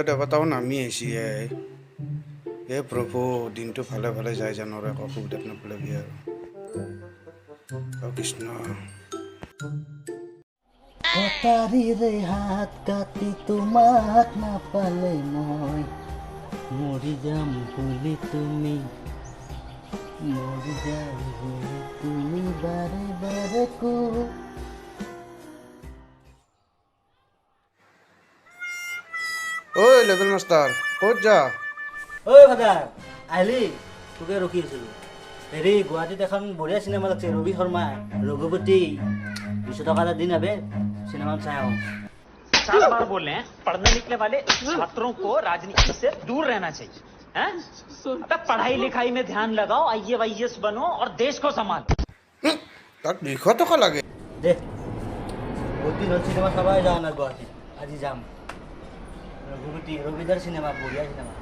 দেৱতাও নামি আহিছে। হে প্ৰভু, দিনটো ভালে ভালে যায় জানো, একো অসুবিধাত নপেলাবি আৰু। অ কৃষ্ণ। কটাৰীৰে হাত কাটি তোমাক নাপালে মই মৰি যাম বুলি, তুমি মৰি যাম বুলি তুমি বাৰে বাৰে কো। ঐ লেভেল মাষ্টাৰ, ক'ত যা? ঐ ফাদাৰ, আহিলি? তোকে ৰখি আছিলোঁ। হেৰি, গুৱাহাটীত এখন বঢ়িয়া চিনেমা লাগছে, ৰবি শৰ্মা ৰঘুপতি। 200 টকা এটা দিন আবে, চিনেমা চাই আহোঁ। 4 बार बोल रहे हैं, पढ़ने लिखने वाले छात्रों को राजनीति से दूर रहना चाहिए, हैं? अबे, पढ़ाई लिखाई में ध्यान लगाओ, आईएएस बनो और देश को संभालो। তাক 200 টকা লাগে? দে, বহুত দিন হ'ল চিনেমা চাবাই যোৱা নাই গুৱাহাটীত। আজি যাম, ৰঘুপতি, ৰবিদাৰ চিনেমা, বঢ়িয়া চিনেমা।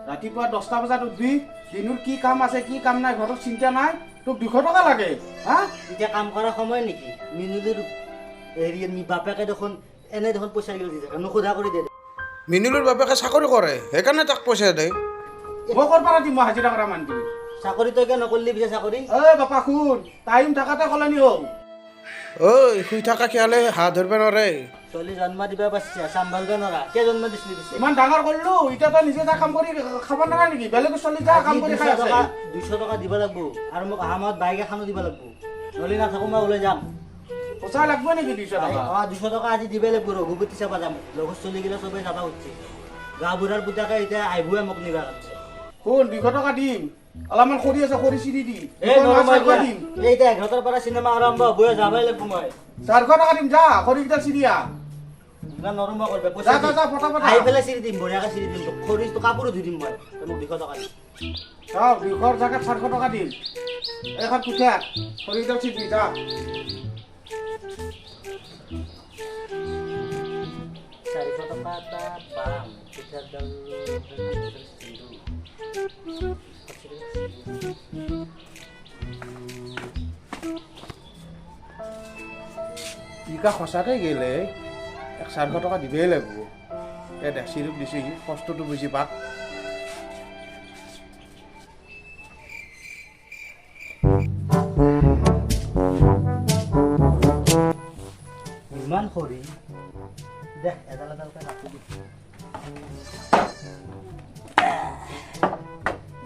ৰাতিপুৱা 10টা বজাত উঠবি, দিনৰ কি কাম আছে কি কাম নাই ঘৰত চিন্তা নাই, তোক 200 টকা লাগে, হা? এতিয়া কাম কৰা সময় নেকি? মিনুলিৰ হেৰি বাপেকে দেখোন এনে দেখোন পইচা গিলা দি থাকে, নোসোধা কৰি দিয়ে। মিনুলৰ বাপেকে চাকৰি কৰে, সেইকাৰণে তাক পইচা দে। মই ক'ৰ পৰা দিম? মই হাজিৰা কৰা মানুহ। চাকৰি তই কিয় নকৰিলি পিছে চাকৰি? ঐ বাপা শুন, টাইম থাকাতে সলনি হও। ঐ, শুই থকা শিয়ালে হাঁহ ধৰিব নোৱাৰে। ছোৱালী জন্ম দিব পাৰছে, চম্ভালিব নোৱাৰা। কিয় জন্ম দিছিলি পিছে? ইমান ডাঙৰ কৰিলো, এতিয়া তই নিজে যা কাম কৰি খাব নোৱাৰা নেকি? বেলেগৰ ছোৱালী যা কাম কৰি খাই আছে। 200 টকা দিব লাগিব আৰু মোক অহা মাহত বাইক এখনো দিব লাগিব। নহ'লে নাথাকো, মই ওলাই যাম। সঁচা লাগব নেকি 200 টকা? অ, 200 টকা আজি দিবই লাগিব। ৰঘুপতি চাব যাম, লগৰ ছোৱালীগিলা চবেই যাব খুজিছে। গাঁওবুঢ়াৰ পুতেকে এতিয়া আহিবহে মোক নিবা কাৰণে। শুন, 200 টকা দিম, অলপমান খৰি আছে, খৰি চিৰি দিম। এই দুখন মাছ নৰম। 400 দিম। এই এতিয়া 11টাৰ পৰা চিনেমা আৰম্ভ হ'বই, যাবই লাগিব মই। 400 টকা দিম, যা, খৰিকেইটা চিৰি আহ। ইমান নৰম কৰবে পইচা। যা, যা, যা, ফটাফট আহি আহ। পেলাই চিৰি দিম, বঢ়িয়াকে চিৰি দিম তোক। খৰিটো কাপোৰো ধুই দিম মই। তই মোক 200 টকা দি। যাওঁ, 200ৰ জেগাত 400 টকা দিম। এইখন পুঠা, খৰিকেইটা চিৰি যা। 400 টকা এটা পাম, পিঠাডাল চিন্দু। ইকা সঁচাকৈ গেলে এক 400 টকা দিবই লাগিব। এই দে, চিৰুক দিছোঁ, সি কষ্টটো বুজি পাক। ইমান খৰি, দে, এডাল এডালকৈ কাটি দি।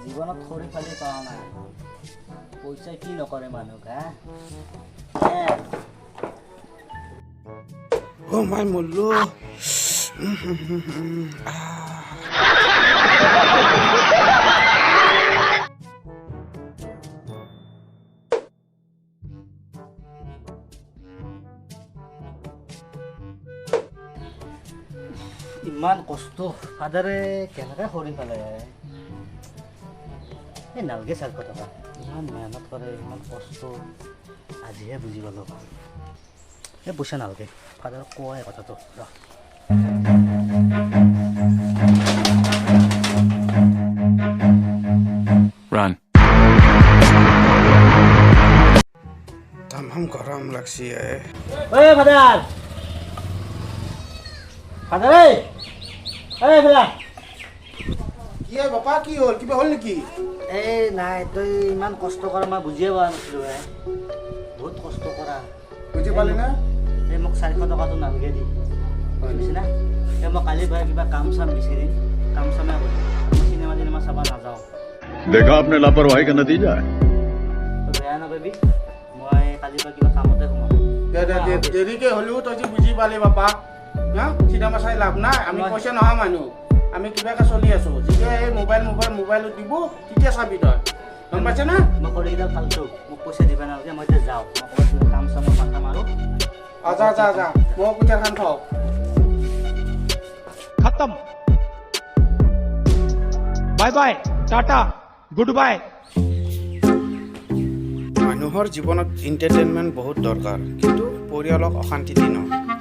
জীৱনত খৰি ফালি পোৱা নাই। পইচা কি নকৰে মানুহক, হা এ। অ' মাই, মৰলো। ইমান কষ্ট, ফাদাৰে কেনেকৈ খৰি ফালে? এই নালগে 400 টকা। ইমান মেহনত কৰে, ইমান কষ্ট, আজিহে বুজি পালোঁ। এই পইচা নালগে, ফাদাৰক কোৱাই কথাটো ৰ। Run. তামাম গৰম লাগছি এ। ঐ ফাদাৰ, ফাদাৰ, এই এই ফাদাৰ। কি ঐ বাপা, কি হ'ল? কিবা হ'ল নেকি? এই নাই, তই ইমান কষ্ট কৰা মই বুজিয়ে পোৱা নাছিলোঁ। হে, বহুত কষ্ট কৰা। বুজি পালি না? এই মোক 400 টকাটো নালগে দি, বুজিছি না? এই মই কালিৰ পৰা কিবা কাম চাম বিচাৰিম, কাম চামে কৰিম। মই চিনেমা তিনেমা চাব নাযাওঁ। देखा आपने लापरवाही का नतीजा है। তই বেয়া নাপাবি, মই কালিৰ পৰা কিবা কামতে সোমাম। দে দে দে, দেৰিকে হ'লেও তই যে বুজি পালি বাপা। না, চিনেমা চাই লাভ নাই। আমি পইচা নোহোৱা মানুহ, আমি কিবাকে চলি আছো। যেতিয়া এই মোবাইল মোবাইল মোবাইলত দিব, তেতিয়া চাবি তই, গম পাইছে না? মই খৰিকেইডাল ফালতো, মোক পইচা দিব নালাগে। মই এতিয়া যাওঁ, মই ক'ৰবাত কিবা কাম চামৰ মাথা মাৰোঁ। অ, যা যা যা, মই কঠীয়াখন থওঁ। खत्म, bye bye, tata, good bye. মানুহৰ জীৱনত এণ্টাৰটেইনমেণ্ট বহুত দৰকাৰ, কিন্তু পৰিয়ালক অশান্তি দি নহয়।